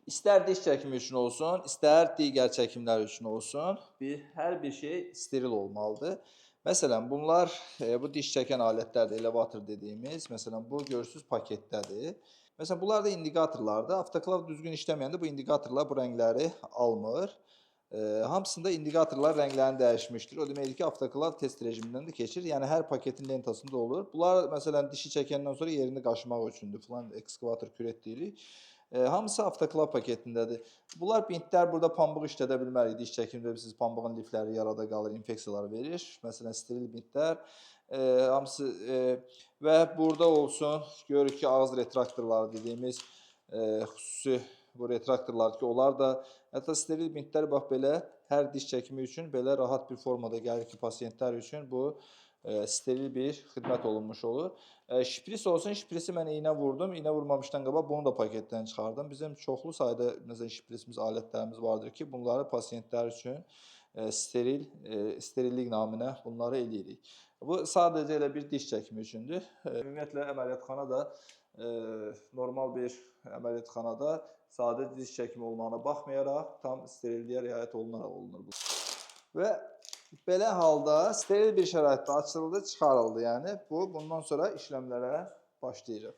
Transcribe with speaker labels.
Speaker 1: İstər diş çəkimi üçün olsun, istər digər çəkimlər üçün olsun, hər bir şey steril olmalıdır. Məsələn, bunlar bu diş çəkən alətlərdir, elevator dediyimiz. Məsələn, bu görürsüz paketdədir. Məsələn, bunlar da indikatorlardır. Avtoklav düzgün işləməyəndə bu indikatorlar bu rəngləri almır. Hamısında indikatorlar rənglərini dəyişmişdir. O deməkdir ki, avtoklav test rejimindən də keçir. Yəni hər paketin lentasında olur. Bunlar məsələn dişi çəkəndən sonra yerini qaşımaq üçündür falan, ekskavator küret deyirik. Hamısı avtoklav paketindədir. Bunlar bintlər, burada pambıq işlədə bilmərik. Diş çəkimində bilirsiniz pambığın lifləri yarada qalır, infeksiyalar verir. Məsələn, steril bintlər hamısı və burada olsun görürük ki, ağız retraktorları dediyimiz xüsusi bu retraktorlar ki, onlar da hətta steril bintlər bax belə hər diş çəkimi üçün belə rahat bir formada gəlir ki, pasiyentlər üçün bu steril bir xidmət olunmuş olur. Şpris olsun, şprisi mən iynə vurdum. İynə vurmamışdan qabaq bunu da paketdən çıxardım. Bizim çoxlu sayda məsələn şprisimiz, alətlərimiz vardır ki, bunları pasiyentlər üçün steril sterillik naminə bunları eləyirik. Bu sadəcə elə bir diş çəkimi üçündür. Ümumiyyətlə əməliyyatxana da normal bir əməliyyatxanada sadə diş çəkimi olmağına baxmayaraq tam sterilliyə riayət olunaraq olunur bu. Və belə halda steril bir şəraitdə açıldı, çıxarıldı. Yəni bu bundan sonra işləmlərə başlayırıq.